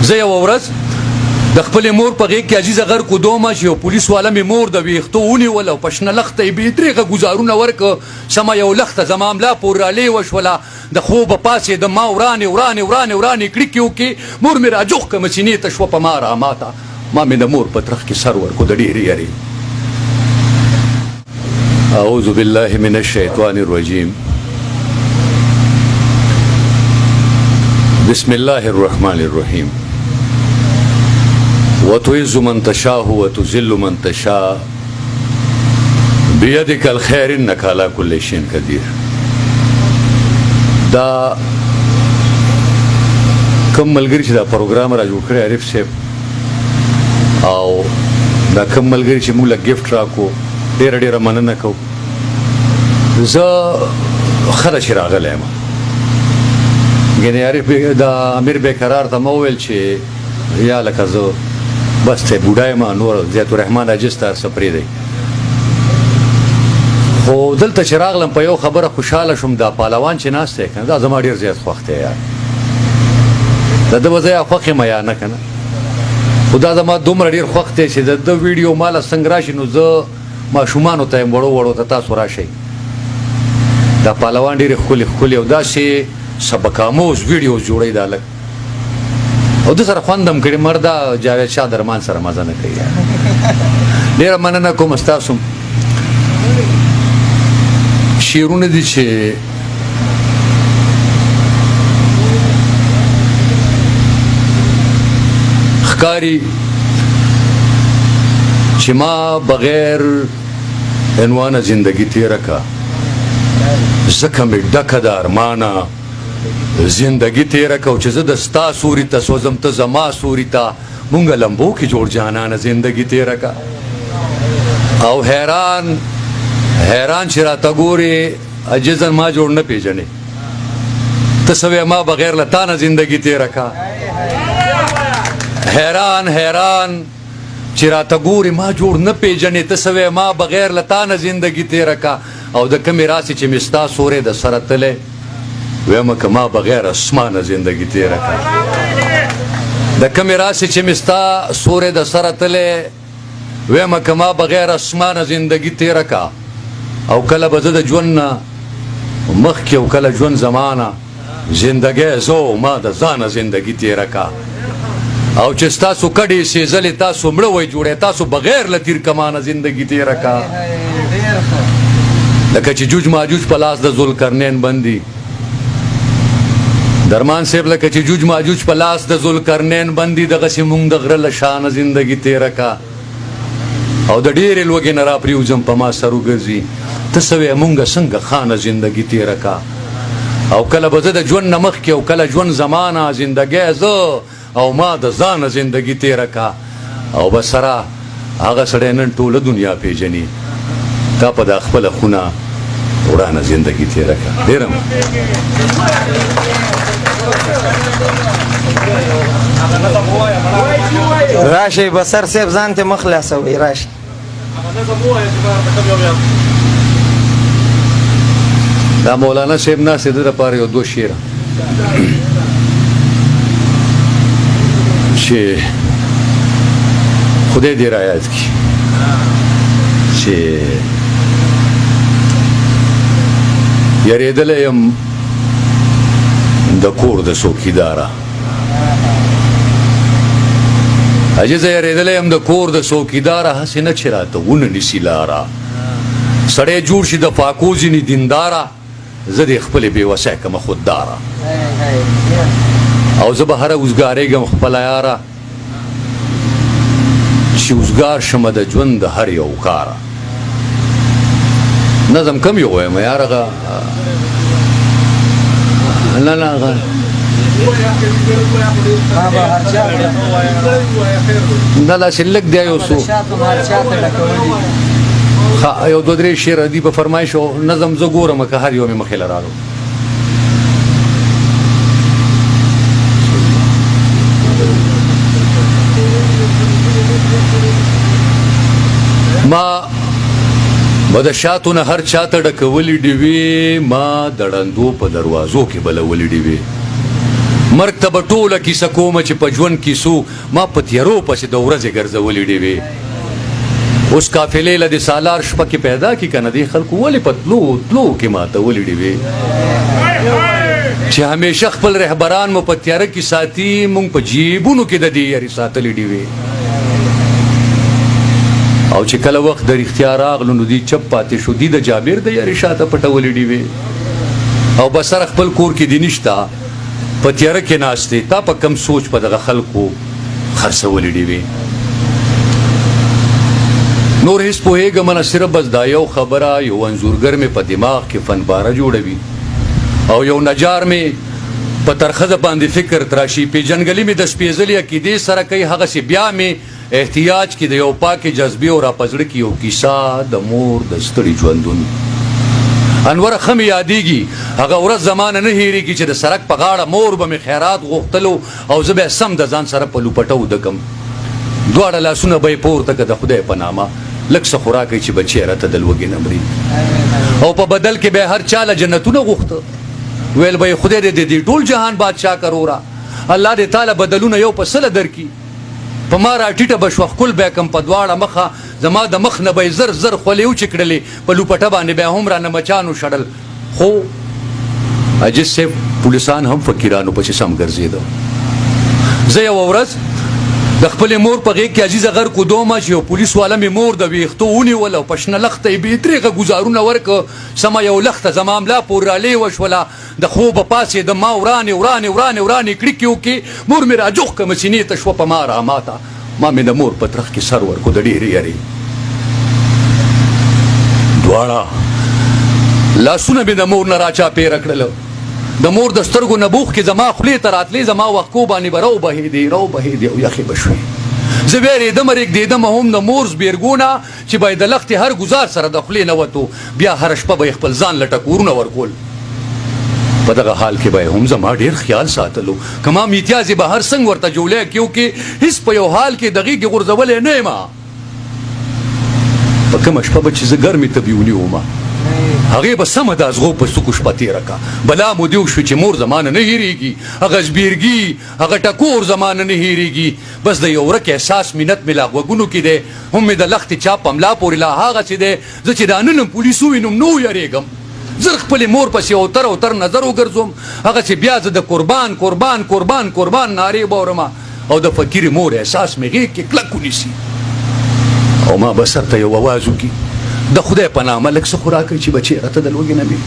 زه یوه ورځ د خپلې مور په غېږ کې عزیزه غر کودوم چې یو پولیس والا مې مور د ویښتو ونیول او په شنه لښته یې بې درېغه ګوزارونه ورکړ. سمه یو لښته زما ملا پورې رالېوه شوله. د خوبه پاڅېدم، ما ورانې ورانې ورانې ورانې کړیکې وکړې. مور مې راجوخ کړه، سینې ته شوه په ما راماته. ما مې د مور په ترخ کې سر ورکړو د ډېرې یرې. اعوذ بالله من الشیطان الرجیم. بسم الله الرحمن الرحیم. وتعز من تشاء وتذل من تشاء بيدك الخير انك على كل شيء قدير. دا کوم ملګری چې دا پروګرام را جوړ کړی عارف صاحب، او دا کوم ملګری چې موږ له ګفټ راکو، ډیره ډیره مننه کوو. زه ښه چې راغلی یم، ګنې عارف د امیر بیقرار ته مو ویل چې یا لکه زه بس ته بوډا یم، نور زیات الرحمن عاجز ته هر څه پرېږدئ. خو دلته چې راغلم په یو خبره خوشحاله شوم، دا پهلوان چې ناست دی که نه، دا زما ډېر زیات خوښ دی یار. د ده به زه یا خوښ یم یا نه که نه، خو دا زما دومره ډېر خوښ دی چې د ده ویډیو ماله څنګه راشي نو زه ماشومانو ته یم، وړو وړو ته تاسو راشئ. دا پهلوان ډېرې ښکلې ښکلې او داسې سبک آموز ویډیوز جوړوي دا هلک، او د سره خوند هم کړي. مردا جاوید شاه درمان سره مزه نه کوي. ډیره مننه کوم تاسو. شعرونه دي چې ښکاری چې ما بغیر عنوانه زندگی تیره کا، ځکه مې ډکه د ارمانه زندگی تیره کو، چې زه د ستا سوري ته سوزم ته زما سوري ته، مونږ لمبو کې جوړ جانانه زندگی تیره کا. او حیران حیران چې راته ګوري عجزا ما جوړ نه پیژنې، ته سوې ما بغیر له تا نه زندگی تیره کا. حیران حیران چې راته ګوري ما جوړ نه پیژنې، ته سوې ما بغیر له تا نه زندگی تیره کا. او د کومې راسې چې مې ستا سوری د سره تلی، وایم که ما بغیر اسمانه زندگی تیره کا. د کومې راسې چې مې ستا سوری د سره تلی، وایم که ما بغیر اسمانه زندگی تیره کا. او کله به زه د ژوند نه مخکې او کله ژوند زمانه زندګی زه او ما د ځانه زندګي تیره کا. او چې ستاسو کډې سیزلې تاسو مړه وای جوړې، تاسو بغیر له تیر کمانه زندګي تیره کا. لکه چې جوج ماجوج په لاس د ذوالقرنین بندي درمان صاحب، لکه چې جوج ماجوج په لاس د ذوالقرنین بندي، دغسې مونږ د غره له شانه زندګي تیره کا. او د ډېرې لوږې نه راپرېوځم په ما سر وګرځي، ته څه وایې مونږ څنګه خانه زندګي تېره کا. او کله به زه د ژوند نه مخکې او کله ژوند زمانه زندګی زه او ما د ځانه زندګي تېره کا. او بس سره هغه سړی نن ټوله دنیا پېژني، تا په دا خپله خونه ورانه زندگی تیره کړه. ډېره راشئ بصر صاحب، ځان ته مخ خلاصوئ، راشئ. دا مولانا صاحب ناست دی، د لپاره یو دوه شعره چې خدای دې را یاد کړي چې یریدلی یم د کور د څوکیداره، عاجزه یریدلی یم د کور د څوکیداره، هسې نه چې راته ونه نیسي لاره، سړی جوړ شي د فاکو ځینې دینداره، زه دې خپلې بې وسۍ کمه خودداره، او زه به هره وزګارېږم خپله یاره، چې وزګار شمه د ژوند د هر یو کاره. نظم کم یو وایم یار، هغه نه نه هغه نه داسې لږ دی یو څو یو دوه درې شعر دی په فرمایش او نظم زه ګورم که هر یو مې مخې له رالو. ما به د شاتو نه هر چاته ډکولې ډیوې، ما د ړندو په دروازو کې بلولې ډیوې. مرګ ته به ټوله کیسه کوم چې په ژوند کې سو ما په تیارو پسې د ورځې ګرځولې ډیوې. اوس قافلې له د سالار شپه کې پیدا کی کنه، دې خلکو ولې په تلو تلو کې ماته ولې ډیوې؟ چې همیشه خپل رهبران مو په تیاره کې ساتي، مونږ په جیبونو کې د دې یاري ساتلې ډیوې. او چې کله وخت د رښتیا راغلو نو دی چپ پاتې شو، دی د جابر د یاري شاته پټولې ډیوې. او بسره خپل کور کې دی نشته، په تیاره کې ناست دی، تا په کم سوچ په دغه خلکو خرڅولې ډیوې. نور هیڅ پوهېږم نه، صرف بس دا یو خبره، یو انځورګر مې په دماغ کې فنباره جوړوي او یو نجار مې په ترخزه باندې فکر تراشي، پیژنګلي مې د سپېځلې عقیدې سره کوي، هغسې بیا مې احتیاج کې د یو پاکې جذبې او را په زړه کې یو کیسه د مور د ستړي ژوندون. انور ښه مې یادېږي، هغه ورځ زما نه نه هېرېږي چې د سړک په غاړه مور به مې خیرات غوښتلو او زه به سم د ځان سره په لوپټه وده کم، دواړه لاسونه به یې پورته که د خدای په نامه لږ څه خوراک چې بچی راته د لوږې نه مري. او په بدل کې به هر چا له جنتونه غوښته، ویل به یې خدای دې د دې ټول جهان بادشاه کروره، الله دې تاله بدلونه یو په سله درکړي. په ما راټیټه به شوه، ښکل به یې کړم په دواړه مخه، زما د مخ نه به یې زر زر خولې وچې کړلې، په لوپټه باندې به هم رانه مچانو شړل. خو عاجز صاحب پولیسان هم فقیرانو پسې سم ګرځېده. زه یوه ورځ د خپلې مور په غېږ کې عزیزه غر کودوم چې یو پولیس والا مې مور د ویښتو ونیول او په شنه لښته یې بې درېغه ګوزارونه ورکړه، سمه یو لښته زما ملا پورې رالېوه شوله. د خوبه پاڅېدم، ما ورانې ورانې ورانې ورانې کړیکې وکړې، مور مې راجوخ کړه، سینې ته شوه په ما راماته، ما مې د مور په ترخ کې سر ورکو د ډېرې یرې. دواړه لاسونه مې د مور نه راچاپېره کړل، د مور د سترګو نبوخ کې زما خولې ته راتلې، زما وښکو باندې به رو بهېدې رو بهېدې او یخې به شوې. زه وېرېدم رېږدېدم هم د مور زبېرګونه چې به یې د لښتې هر ګوزار سره د خولې نه وتو، بیا هره شپه به یې خپل ځان له ټکورونه ورکول. په دغه حال کې به یې هم زما ډېر خیال ساتلو، که ما میتیازې به هر څنګه ورته جولی کیو کې هیڅ په یو حال کې د غېږې غورځولی نه یم. په کومه شپه به چې زه ګرمې تبې ونیوم، هغې به سمه د ازغو په څوکو شپه تېره کړه. بلا مودې وشوې چې مور زما نه نه هېرېږي، هغه زبېرګي هغه ټکور زما نه نه هېرېږي. بس د یو ورک احساس منت مې لا غوږونو کې دی، هم مې د لښتې چاپ په ملا پورې لا هغسې دی. زه چې دا نن هم پولیس ووینم نو ویرېږم، زر خپلې مور پسې اوتر اوتر نظر وګرځوم، هغسې بیا زه د قربان قربان قربان قربان نارې واورم او د فقیرې مور احساس مې غېږ کې کلک ونیسي او ما به سر ته یو اواز وکړي، د خدای په نامه لږ څه خو راکړئ چې بچی راته د لوږې نه مري.